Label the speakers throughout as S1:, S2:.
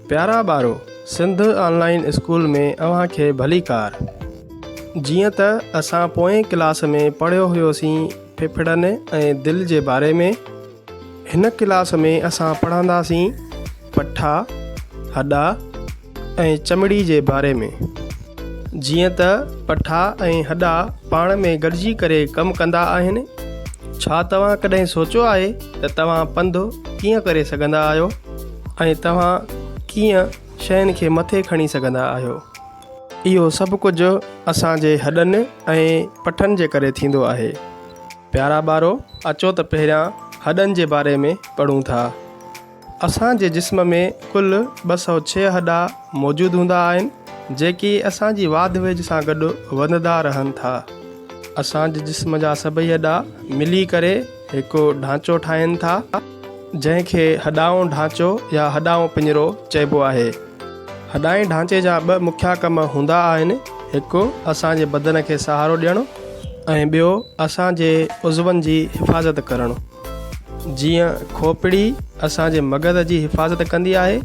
S1: پيارا ٻارو، سنڌ آن line school ۾ اوهان کي ڀليڪار. جيئن ته اسان پوئين ڪلاس ۾ پڙهيو هيوسين ڦڦڙن ۽ دل جي باري ۾، هن ڪلاس ۾ اسان پڙهنداسين پٺا، هڏا ۽ چمڙي جي باري ۾. جيئن ته پٺا ۽ هڏا پاڻ ۾ گڏجي ڪري ڪم ڪندا آهن. ڇا توهان ڪڏهن سوچيو آهي ته توهان پنڌ ڪيئن ڪري سگهندا آهيو ۽ توهان ڪيئن شين کي مٿي کڻي سگهندا آهيو؟ اهو سڀ ڪجهه اسان جي هڏن ۽ پٺن جي ڪري ٿيندو آهي. پيارا ٻارو، اچو ته پهريان هڏن جي باري ۾ پڙهون ٿا. اسان جي جسم ۾ ڪل 206 هڏا موجود هوندا آهن، جيڪي اسان جي واڌ ويجهه سان گڏ وڌندا رهن ٿا. اسان جي جسم جا سڀئي هڏا ملي ڪري هڪ ڍانچو ٺاهين ٿا، جنهن کي هڏائون ڍانچو يا هڏائون پڃرو چئبو آهي. هڏائين ڍانچي جا ٻه مکيه ڪم هوندا آهن، هڪ اسان جي بدن کي سهارو ڏيڻ ۽ ٻيو اسان جي عضون جي حفاظت ڪرڻ. جيئن کوپڙي اسان جي مغز جي حفاظت ڪندي آهي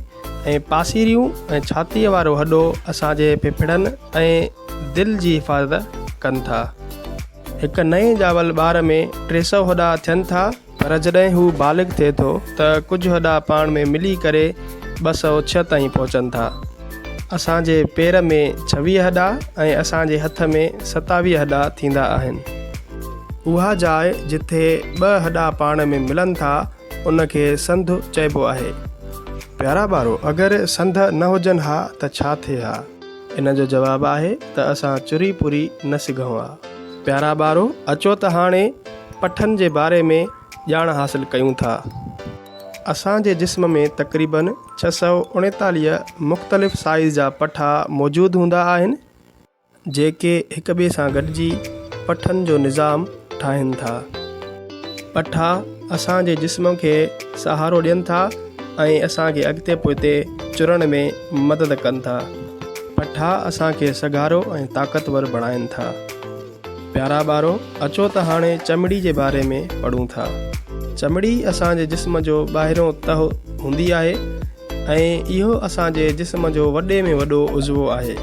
S1: ۽ پاسيريون ۽ ڇاتيء وارو هڏو اسان جي ڦڦڙن ۽ دل جي حفاظت ڪن ٿا. هڪ نئين ڄاول ٻار ۾ 300 هڏا ٿين ٿا پر جڏهن هو بالغ ٿئي ٿو ته ڪجهه هڏا پاڻ ۾ ملي ڪري 206 تائين پهچن ٿا. اسان جي پير ۾ 26 هڏا ۽ اسان جي هٿ ۾ 27 هڏا ٿيندا آهن. اها جاء جتي ٻه هڏا پاڻ ۾ ملن ٿا، ان کي سنڌ چئبو آهي. پيارا ٻارو، اگر سنڌ نه هجن ها ته ڇا ٿئي ها؟ ان جو جواب آهي ته اسان چري پوري نه سگهون ها. پيارا ٻارو، اچو ته هاڻي پٺن جي باري ۾ ڄاڻ حاصل ڪيون ٿا. اسان جي جسم ۾ تقريباً 639 مختلف سائيز جا پٺا موجود هوندا آهن. جيڪي هڪ ٻئي سان گڏجي پٺن جو نظام ٺاهين ٿا. پٺا اسان جي جسم کي سهارو ڏين ٿا ۽ اسان کي اڳتي پوئتي چرڻ ۾ مدد ڪن ٿا. پٺا اسان کي سگهارو ۽ طاقتور بڻائين ٿا. پيارا ٻارو، اچو ته هاڻي چمڙي جي باري ۾ پڙهون ٿا. چمڙي اسان جي جسم جو ٻاهريون تهه هوندي آهي. ۽ اهو اسان جي جسم جو وڏي ۾ وڏو عضوو آهي.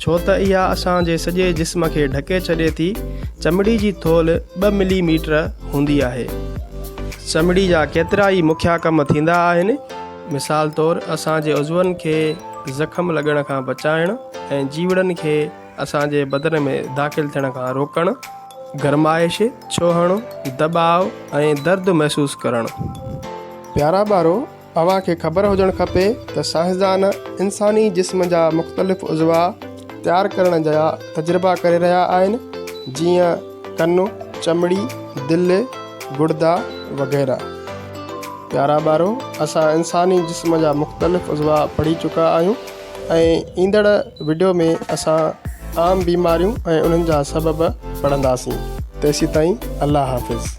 S1: ڇو ته اها اسان جي سڄي جسم کي ڍڪي ڇڏي ٿي. چمڙي جي ٿولهه ٻه ملي ميٽر هوندي آهي. چمڙي جا ڪيترا ئي مکيا ڪم ٿيندا آهن. مثال طور اسان جي عضون کي زخم لڳڻ کان بچائڻ ۽ جيوڙن کي اسان جي بدن ۾ داخل ٿيڻ کان روڪڻ، گرمائش، ڇهڻ، دٻاء ۽ درد محسوس ڪرڻ. پيارا ٻارو! اوهان کي خبر هجڻ کپي ته سائنسدان انساني جسم جا مختلف عضوا تيار ڪرڻ جا تجربا ڪري رهيا آهن جيئن ڪن، چمڙي، دل، گڙدا وغيره. پيارا ٻارو اسان انساني جسم جا مختلف عضوا پڙهي چڪا آهيون ۽ ايندڙ وڊيو ۾ اسان عام بيماريون ۽ انهن جا سبب پڙهنداسين تيسيتائين الله حافظ.